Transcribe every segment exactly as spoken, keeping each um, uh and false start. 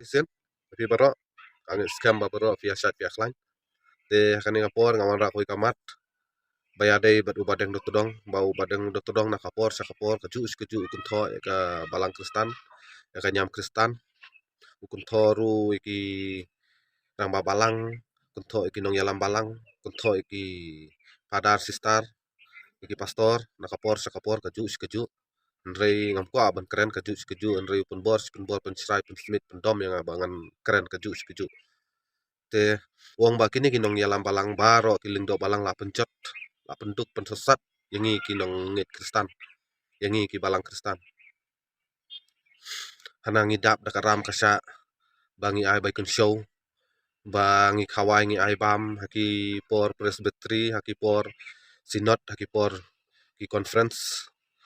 shisien, phi baroh, nga ngeit skhem ba baroh phi ïa shait phi ïa khlaiñ. Te ha kane ka por nga wanrah kawei ka mat ba ïadei bad u Badeng Dotdong, ba u Badeng Dotdong na ka por sha ka por, kajuh shi kajuh u kynthoh ïa ka balang Khristan, ïa ka niam Khristan. U kynthoh ruh ïa ki rangbah balang, kynthoh ïa ki nongïalam balang, kynthoh ïa ki padar sister, ïa ki pastor, na ka por sha ka por, kajuh shi kajuh. Hynrei ngam kwah ban kren kajuh shi kajuh, hynrei u pynbor shi pynbor, pynshrai pynsmit pyndom ïa nga ba ngan kren kajuh shi kajuh. Te u ong ba kine ki nongïalam balang baroh, ki lyngdoh balang la pynjot, la pynduk pynsosat ïa ngi ki nongngeit Khristan, ïa ngi ki balang Khristan. Hana ngi dap da ka ram ka shah ba ngi ai bai kynshew, ba ngi khawai ngi ai bam ha ki por presbytery, ha ki por synod, ha ki por ki conference,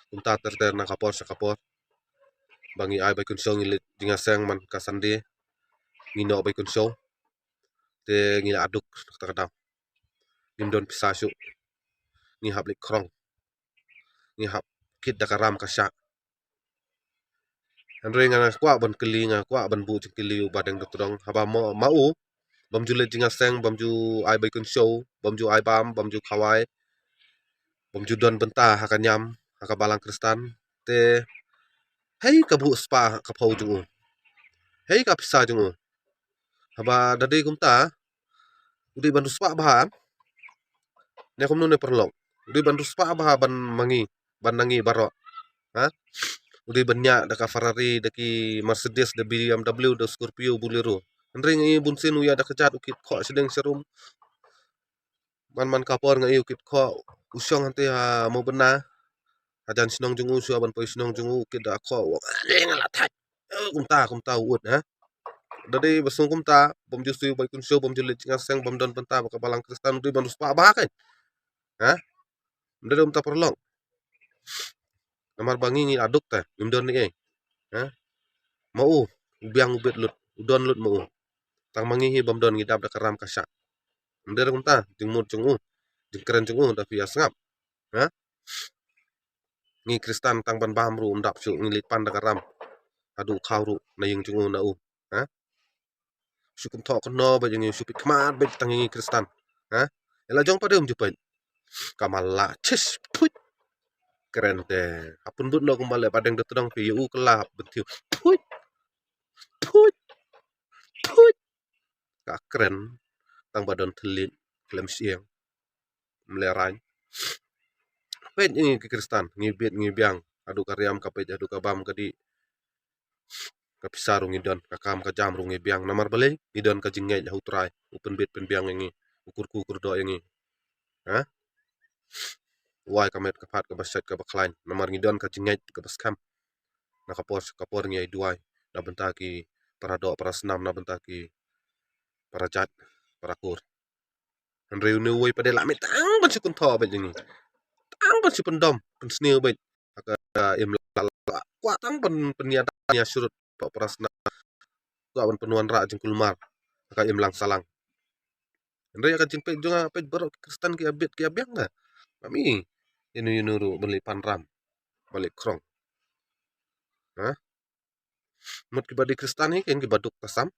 kumta ter ter na ka por sha ka por. Ba ngi ai bai kynshew, ngi leit jingïaseng man ka Sunday, ngi noh bai kynshew. Te ngi la aduk kata ka daw. Ngim don pisa shuh. Ngi hap leit khrong. Ngi hap kit da ka ram ka shah. Hynrei nga kwah ban kylli, nga kwah ban buh jingkylli u Badeng Dotdong. Haba ma, ma u bym ju leit jingïaseng, bym ju ai bai kynshew, bym ju ai bam, bym ju khawai, bym ju don bynta ha ka niam, ha ka balang Khristan. Te hei ka buh spah ka phew jong u, hei ka pisa jong u. Haba da dei kumta, u dei ban riewspah bha, ne kumno ne paralok? U dei ban riewspah bha ban ma ngi, ban na ngi baroh. Ha? U dei ban ñiah da ka Ferrari, da ki Mercedes, da B M W, da Scorpio, Bolero. Hynrei ngi bunsien u ïaid da ka kjat, u kit khoh shadeng sharum. Man man ka por nga ïohi u kit khoh, u shong hangtei ha Mawbynna. Hajan shnong jong u, shuwa ban poi shnong jong u, u kit da khoh, u ong, "Ale nga la thait." Eh, kumta, kumta u ud, ha. Da dei ba sngew kumta, bym ju siew bai kynshew, bym ju leit jingïaseng, bym don bynta bad ka balang Khristan, u dei ban riewspah bha kein. Ha? Ym dei ruh kumta paralok. Namar ba ngi ngi aduk te, ngim don ei ei. Ha? Ma u, u biang u bit lut, u don lut ma u. Tang ma ngi hi bym don, ngi dap da ka ram ka shah. Ym dei ruh kumta, jingmut jong u, jingkren jong u, da phi ïa sngap. Ha? Ngi Khristan tang ban bam ruh ym dap shuh, ngi leit pan da ka ram. Haduh khaw ruh na ïing jong u na u. Ha? Shu kynthoh kynnoh beit ïa ngi, shu peit khmat beit tang ïa ngi Khristan. Ha? Ïa la jong pat de ym ju peit. Ka ma la chis phuit. Kren te. Ha pynbut noh kumba leh Badeng Dotdong phi ïa u kylla bynthiew. Phuit. Phuit. Phuit. Ka kren tang ba don thylliej khlem shyieng. Ym lehrain. Peit ïa ngi ki Khristan, ngi bit ngi biang, haduh ka riam ka peit, haduh ka bam ka dih. Ka pisa ruh ngi don, ka kam ka jam ruh ngi biang. Namar balei? Ngi don ka jingngeit ha U Trai, u pynbit pynbiang ïa ngi, u kyrkhu kyrdoh ïa ngi. Ha? U ai ka met ka phad kaba shait kaba khlaiñ. Namar ngi don ka jingngeit kaba skhem. Na ka por sha ka por ngi ïai duwai na bynta ki para doh para snam, na bynta ki para jait para kur. Hynrei une uwei pat de la mih tang ban shu kynthoh beit ïa ngi, tang ban shu pyndom pynsniew beit ha ka imlang. Kwah tang ban pynïada pynïasyrut para snam, kwah ban pynwanrah jingkulmar ha ka imlang sahlang. Hynrei ha ka jingpeit jong nga, peit baroh ki Khristan ki ïa bit ki ïa biang ka. Mami ïa nu ïa nu ruh ban leit pan ram, ban leit khrong. Ha? Mut kiba dei Khristan hi ken kiba duk tasam.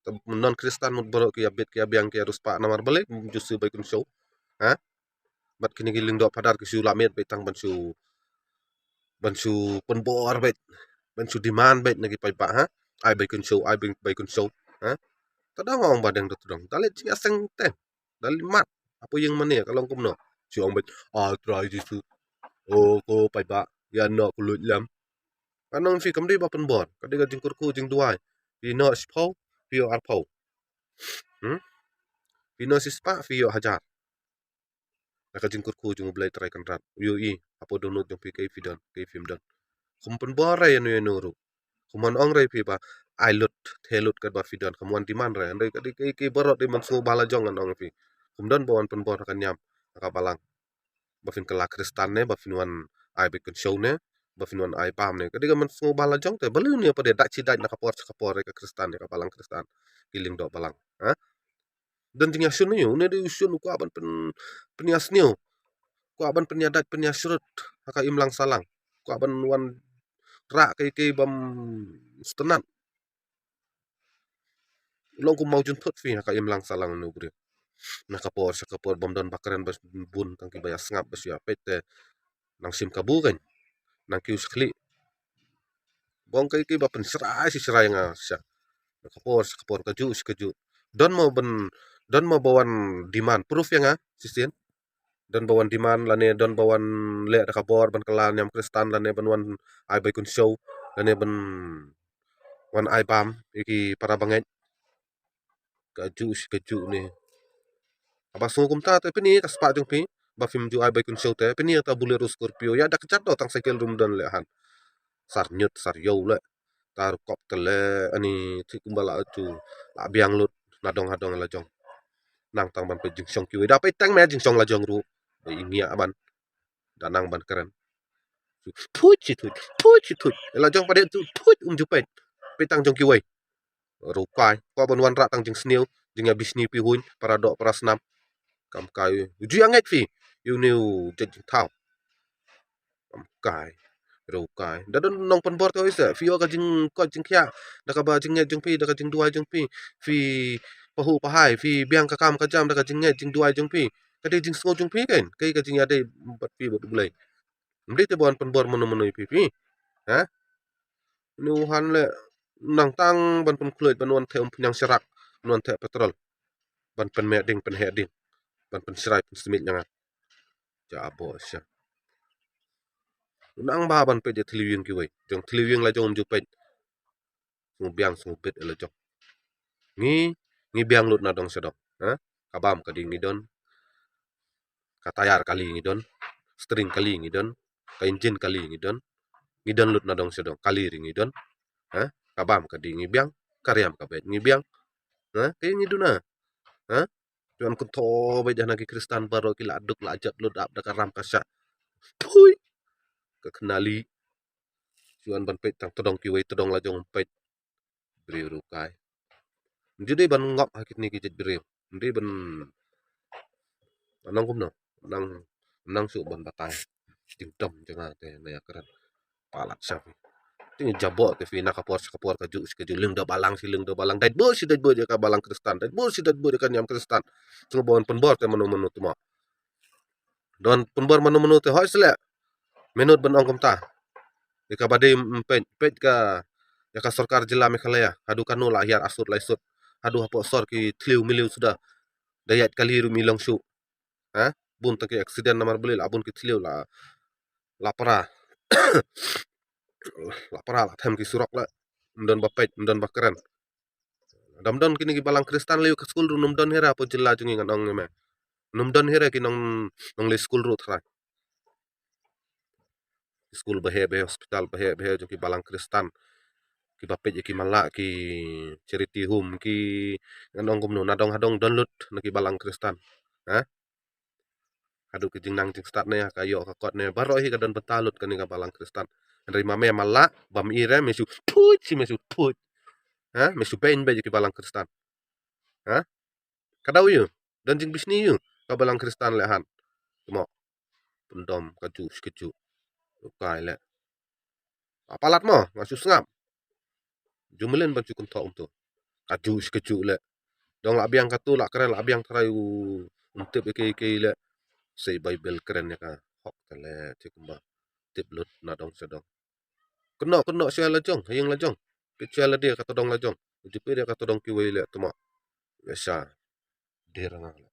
Te non Khristan mut baroh ki ïa bit ki ïa biang ki ïa riewspah, namar balei? Ym ju siew bai kynshew. Ha? Bad kine ki lyngdoh phadar ki shu la miet beit tang ban shu, ban shu pynbor beit, ban shu demand beit na ki paidbah, ha? Ai bai kynshew, ai bai, bai kynshew, ha? Te da nga ong Badeng Dotdong, da leit jingïaseng te, da leit mat hapoh ïing mane, ka long kumno? Shu ong beit, "Ah, Trai Jisu, o ko paidbah, ïa noh kylluid lem." Ka nong phi kam dei ba pynbor, ka dei ka jingkyrkhu jingduwai. Phi noh shiphew, phi ïoh arphew. Hmm? Phi noh shispah, phi ïoh hajar. Na ka jingkyrkhu jong U Blei Trai Kynrad, u ïohi hapoh dohnud jong phi kaei phi don, kaei phim don. Kum pynbor re ïa no ïa no ruh. Kum wan ong re phi ba ai lut, the lut katba phi don, kum wan demand re. Hynrei ka dei kaei kaei baroh dei ban sngewbha la jong ngan ong phi. Kum don ba wan pynbor ha ka niam, ha ka balang. Ba phin kylla Khristan ne, ba phin wan ai beit kynshew ne, ba phin wan ai bam ne. Ka dei ka ban sngewbha la jong te, balei une pat de dait shi dait na ka por sha ka por ïa ka Khristan, ïa ka balang Khristan, ki lyngdoh balang. Ha? Don jingïashun ïa u, une dei u shun u kwah ban pyn, pynïasniew. Kwah ban pynïadait pynïasyrut ha ka imlang sahlang. Kwah ban wanrah kaei kaei bym sngewtynnat. Long kum maw jun thut phi ha ka imlang sahlang nu briew. Na ka por sha ka por bym don ba kren ba bun tang ki ba ïa sngap ba shu ïa peit te nang shim kabu kan. Nang kiew shkhlieh. Bong kai ki ba pynshrai shi shrai nga sha. Na ka por sha ka por kajuh shi kajuh. Don mo ban, don mo ba wan demand proof ïa nga shisien. Don ba wan demand lane don ba wan leh da ka bor ban kylla niam Khristan lane ban wan ai bai kynshew lane ban wan ai bam ïa ki para bangeit. Kajuh shi kajuh ne. Haba sngew kumta te pynïa ka spah jong phi ba phim ju ai bai kynshew te pynïa ta Bolero Scorpio ïa da ka jat do tang cycle rum don leh han. Sar ñiut sar ïew leh. Tar kop te leh ani thik kumba la ju la biang lut na dong ha dong la jong. Nang tang ban peit jingshong kiwei da peit tang me jingshong la jong ruh. Ba i ngiah ban da nang ban kren. Thuit shi thuit thuit shi thuit la jong pa de tu thuit um ju peit. Peit tang jong kiwei. Rukai ko ban wan rah tang jingsniew jingïa bisni pi huin para doh para snam. Kam kai ju ïa ngeit phi ïu niu jait jingthaw. Kam kai rukai da don nong pynbor te oi se phi ïoh ka jingkoit jingkhiah da kaba jingngeit jong phi da ka jingduwai jong phi. Phi pahu pahai phi biang ka kam ka jam da ka jingngeit jingduwai jong phi. Ka dei jingsngew jong phi kan kai ka jingïadei bad phi bad U Blei. Ym dei te ban pynbor mano mano ïa phi phi. Ha? Ni u han le nang tang ban pynkhluit ban wan theh um pynïang sharak ban wan theh petrol ban pynmeh ding pynheh ding ban pynshrai pynsmit nang. Ja abo sha. Nang ba ban peit ïa thliew ïing kiwei jong thliew ïing la jong um ju peit. Sngew biang sngew bit ïa la jong. Ngi ngi biang lut na dong sha dong. Ha? Ka bam ka ding ngi don. Ka tayar kali ngi don. String kali ngi don. Ka injin kali ngi don. Ngi don lut na dong sha dong kali ri ngi don. Ha? Ka bam ka ding ngi biang. Ka riam ka beit ngi biang. Ha? Ka ngi duna. Ha? Juan kun tho beit ïa na ki Khristan baroh ki la duk la jot lut ap da ka ram ka sha. Phui. Ka khnali. Juan ban peit tang todong kiwei todong la jong peit. Briew rukai. Ngi dei ban ngop ha kitni ki jait briew. Ngi dei ban nang kumno nang nang shu ban batai. Ting tom jong nga te na ïa kren. Palat sha phi. Ting jabo te phi na ka por sha ka por kajuh shi kajuh ling da balang shi ling da balang dait bo shi dait bo ïa ka balang Khristan dait bo shi dait bo ïa ka niam Khristan. Shu ban pynbor te mano mano tuma. Don pynbor mano mano te hoi sele. Minot ban ong kumta. Ïa ka ba dei peit peit ka ïa ka sorkar jylla Meghalaya haduh kano la hiar asut lai sut haduh hapoh sor ki thliew miliw suda. Da ïaid kali rum i long shu. Ha? Bun tang ki accident namar beli la bun ki thliew la la para la para la them ki surok la. Ym don ba peit ym don ba kren. Dam don kini ki balang Khristan lei ka skul rum ym don hira po jylla jong ngi ngan ong ngi me. Ym don hira ki nong nong lei skul ru thrai. Skul bahe bahe hospital bahe bahe jong ki balang Khristan. Ki ba peit ïa ki mala ki charity home ki ngan ong kumno na dong ha dong don lut na ki balang Khristan. Ha? Haduh ki jingnang jingstad ne ka ïoh ka kot ne baroh hi ka don bynta lut kani ka balang Khristan. Hynrei ma me mala bam i re me shu thuit shi me shu thuit. Ha? Me shu bein beit ïa ki balang Khristan. Ha? Ka dau ïu don jingbishni ïu ka balang Khristan le han. Tuma pyndom kajuh shi kajuh. Rukai le. Palat mo nga shu sngap. Ju mlien ban shu kynthoh um tu. Kajuh shi kajuh le. Dong la biang katu la kren la biang tharai u um tip ïa kei kei le. Sei Baibel kren ïa ka hok te le te kumba tip lut na dong sha dong. Kynnoh kynnoh sha la jong ha ïing la jong. Peit sha la dei ka todong la jong. Ju peit ïa ka todong kiwei le tuma. Ïa sha. Dei ranga le.